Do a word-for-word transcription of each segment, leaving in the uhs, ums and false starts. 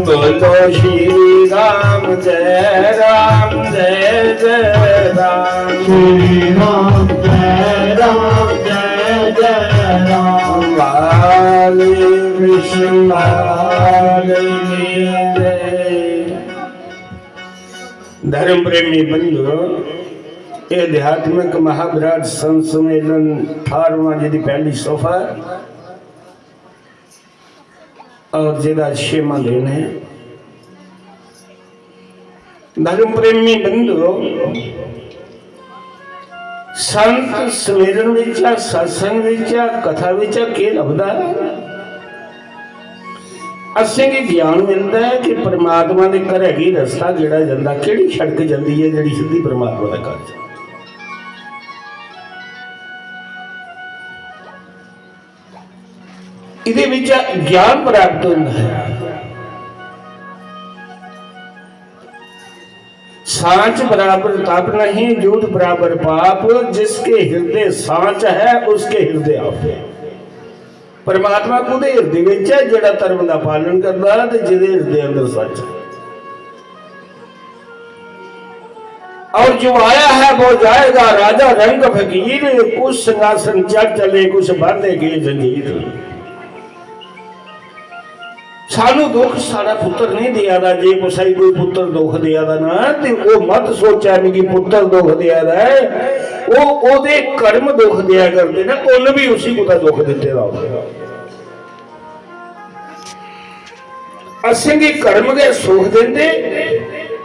बोलो श्री राम, जय राम, जय जय राम। श्री राम, जय राम, जय जय राम। बाल कृष्ण लाल की जय। धर्म प्रेमी बंधुओ, ये आध्यात्मिक महाविराट संत सम्मेलन अठारहवां, जिहदी पहली सोफा और जिहदा छेवां दिन है। धर्म प्रेमी बंधुओ, संत सम्मेलन विच, सत्संग विच, कथा विच केह लभदा है? असेंगी ज्ञान मिलदा है कि परमात्मा दे घरै गी रस्ता केहड़ा जंदा, केहड़ी सड़क जंदी है जेहड़ी सिद्धी परमात्मा दे घर जंदी। इदे विच ज्ञान प्राप्त होंदा है। सांच बराबर तप नहीं, झूठ बराबर पाप, जिसके हृदय सांच है, उसके हृदय आप है। परमात्मा कुदे हृदय विच है, जेड़ा धर्म दा पालन करदा ते जिदे हृदय अंदर सच है। और जो आया है वो जाएगा, राजा रंग फकीर, कुछ सिंहासन चढ़ चले, कुछ बांधे गए जंजीर। सानू दुख साढ़ा पुत्र नहीं दिया दा। जे कुसै गी कोई पुत्र दुख दिया दा ना, ते ओह मत सोचै मिगी पुत्र दुख दिया दा है। ओह, ओहदे कर्म दुख दिया करदे ने, उन्न भी उसी कुतै दुख दित्ते दा होंदा। असेंगी कर्म गै सुख दिंदे,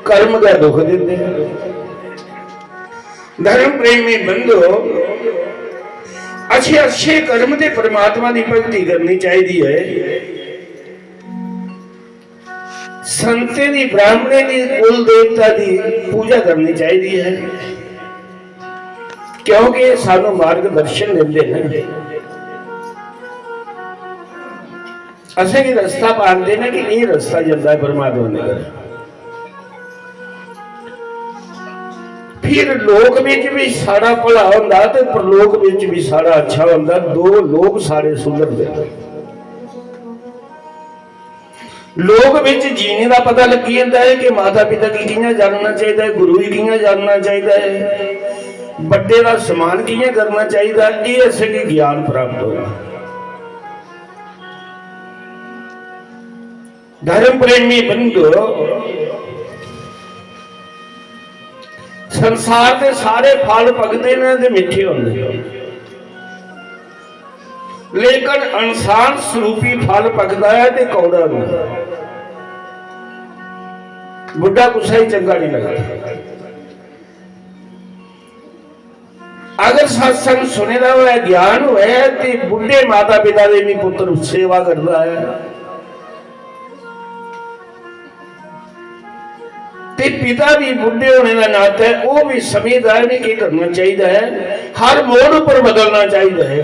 कर्म गै दुख दिंदे। धर्म प्रेमी बंधो, अच्छे अच्छे कर्म ते परमात्मा दी भक्ति करनी चाहिदी है। संतें दी, ब्राह्मणें दी, कुल देवता दी पूजा करनी चाहिदी है, क्योंकि एह सानू मार्गदर्शन दिंदे ने। असेंगी रस्ता पांदे ने कि एह रस्ता जंदा है परमात्मा दे घर। फिर लोक विच भी साढ़ा भला होंदा ते परलोक विच भी साढ़ा अच्छा होंदा, दो लोक साढ़े सुधरदे। लोक विच जीने दा पता लग्गी जंदा है कि माता पिता गी कि'यां जानना चाहिदा है, गुरु गी कि'यां जानना चाहिदा है, बड्डे दा सम्मान कि'यां करना चाहिदा है, एह असेंगी ज्ञान प्राप्त होंदा। धर्म प्रेमी बंधु, संसार दे सारे फल पकदे ने ते मिट्ठे होंदे, लेकिन इंसान स्वरूपी फल पकदा है ते कौड़ा होंदा। बुड्ढा कुसै गी चंगा नहीं लगदा। अगर सत्संग सुने दा होऐ, ज्ञान होऐ, ते बुड्ढे माता पिता दे भी पुत्र सेवा करदा है, ते पिता भी बुड्ढे होने दा नाते ओह भी समझदा है, इ'नें केह् करना चाहिदा है, हर मोड़ उप्पर बदलना चाहिदा है।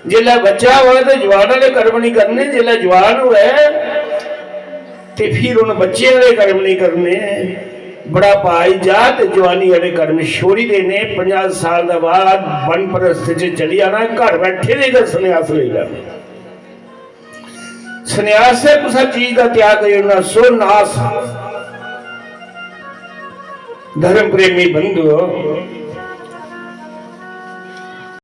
जिसलै बच्चा होऐ ते जवान आह्ले कर्म नहीं करने, जिसलै जवान होऐ ते फिर उन बच्चे आह्ले कर्म नहीं करने। बुढ़ापा आई जा ते जवानी आह्ले कर्म छोड़ी देने। पंजाह साल दे बाद बनप्रस्थ च चली जाना, घर बैठे दे गै संन्यास लेई लैना। संन्यास है कुसै चीज दा त्याग करी ओड़ना, सो नास। धर्म प्रेमी बंधुओ,